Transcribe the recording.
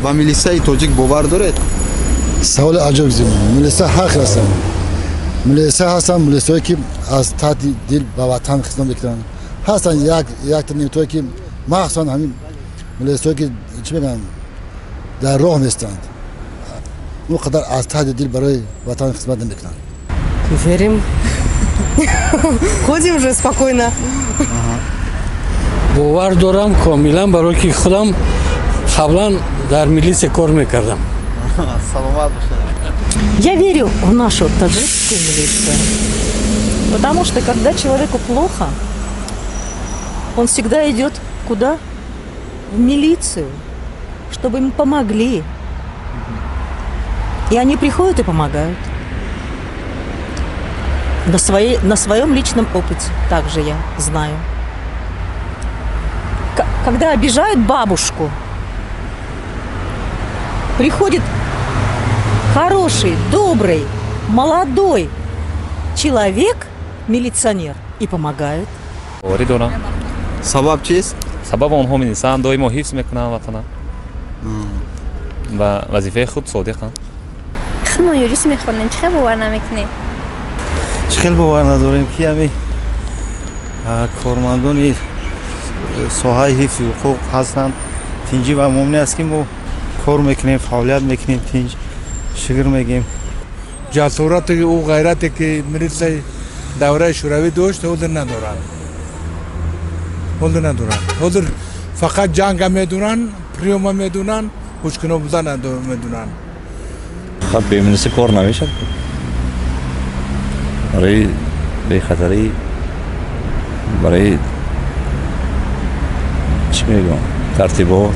Ба милисаи тоҷик бовар доред? Саволи аҷиб. Милиса ҳар хел ҳастанд. Милиса ҳастанд, милисое ки аз таҳти дил ба ватан хизмат мекунанд. Ҳастанд як якта нимтое ки махсусан ҳамин милисое ки чӣ мегӯянд, дар роҳ местанд, он қадар аз таҳти дил барои ватан хизмат намекунанд. Верим. Ходим уже спокойно. Бовар дорам комилан, барое ки худам қаблан дар милиция кор мекардам. Саломат бошед. Я верю в нашу таджикскую милицию, потому что, когда человеку плохо, он всегда идет куда? В милицию, чтобы ему помогли. И они приходят и помогают. На своем личном опыте также я знаю. Когда обижают бабушку, приходит хороший, добрый, молодой человек, милиционер, и помогает. Боварӣ дорам. Сабаб чист? Сабаб, онҳо милисаанд, доимо ҳифз мекунанд ватана ва вазифаи худ содиқанд. Мо юрист мехонем, чӣ хел бовар намекунем? Чӣ хел бовар надорем, ки ҳами кормандони соҳаи ҳифзи ҳуқуқ ҳастанд. Тинҷӣ ва муъмине аст, ки мо кор мекунем, фаъолият мекунем тинҷ, шукр мегӯем. Ҷасорати ӯ, ғайрате ки милитсияи давраи Шӯравӣ дошт, ҳозир надоранд, ҳозир надоранд. Ҳозир фақат ҷанга медунанд, приём а медунанд, ҳучкуно будан медунанд. Хаб, бе милиса кор намешад. Барои бехатарӣ, барои чӣ мегӯям, тартибот.